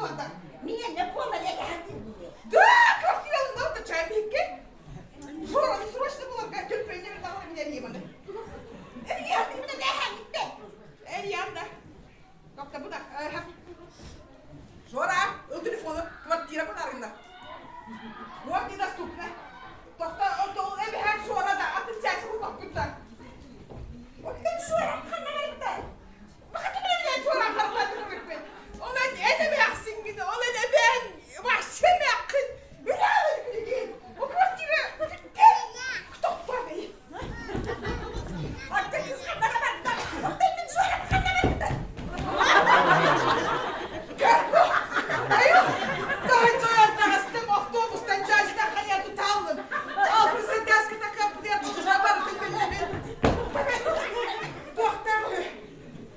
буолата. Миэнэ буолар эгэһэн Да, квартира ылла да чай биһикки. Жора, срочно буларга төлпөйүнэ bir даҕаны билэрийем аны. Эриян да. Как-то бу да. Жора, ыл телефону, квартира подарына. Вот недоступно. Тохто, эбэһээт Жора да, атын чаасы булбаппыт да. Оттон Жора ханна барда? Ханна барда? Оттон мин Жора ханна барда?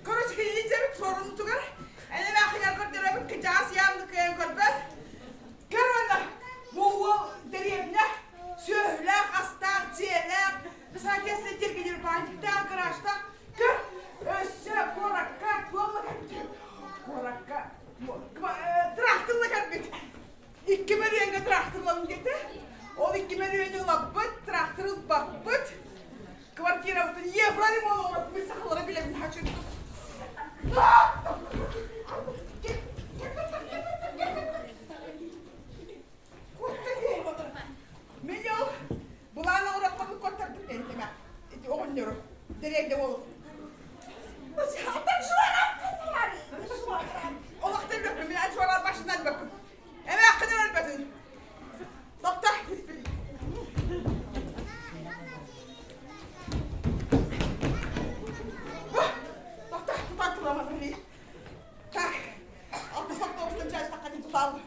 Короче, кинилэрбит сорунутугар элэмээхинэр көрдөрөбүт кыдьаас яамны кыайан көрбөт. Көр уонна бу уол дэриэбинэ сүөһүлээх, астаах, дьиэлээх, соответственно, тиргинир баанчыктаах, гаражтаах. Көр, өссө куоракка туолла кэлбит. Куоракка тыраахтылла кэлбит. Икки мөрүөҥҥэ тыраахтыллабын диэтэ. Ол икки мөрүөнү ылаппыт, тыраахтыр ылбаппыт. Квартирабытын евро ремонт оҥорбут сахалары билэбин хачын. Мин ол былаан оҥороххо куоттардым диэн ити оҕонньору дэриэйдэ уолу. Олохтон бөккүн, мин ачуалар башынан бөккүн. Эмээххин өлбөтүн. Тохто. Тохто, тутан турамын Так, алтыс автобустан чаастахха тутаал.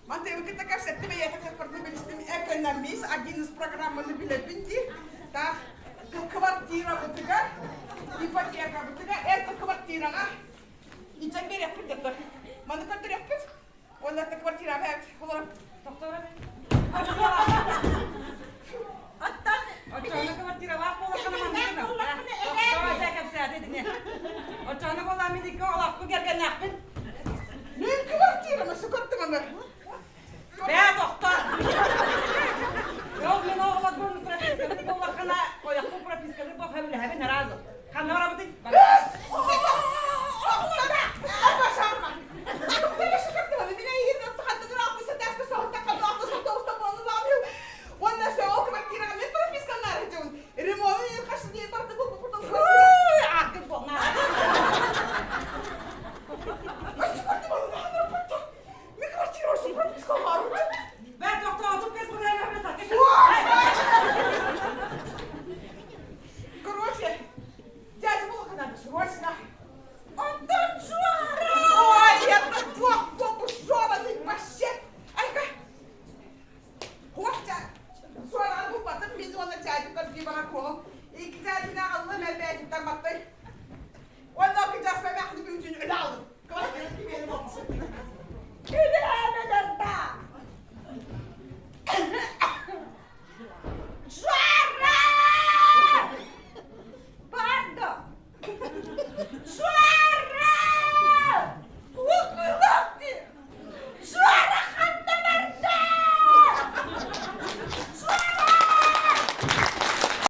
Мантыыбы кытта кэпсэттим, эйиэхэ кэппэрдин билистим экономист, один из программаны билэбин дии. Так, квартирабытыгар, ипотекабытыгар, это квартираҕа илдьэн биэриэхпит дэтэ. Маны көрдөрүөхпүт. Уонна квартираҕа олорон Тохторо Оттон Оччоҕуна квартиралаах буоллаххына маннык Тохтоо дьэ кэпсээтэ итини. Оччоҕуна буоллаан мин икки олохпун кэргэннээхпин. Мен квартираны сукаттым аны.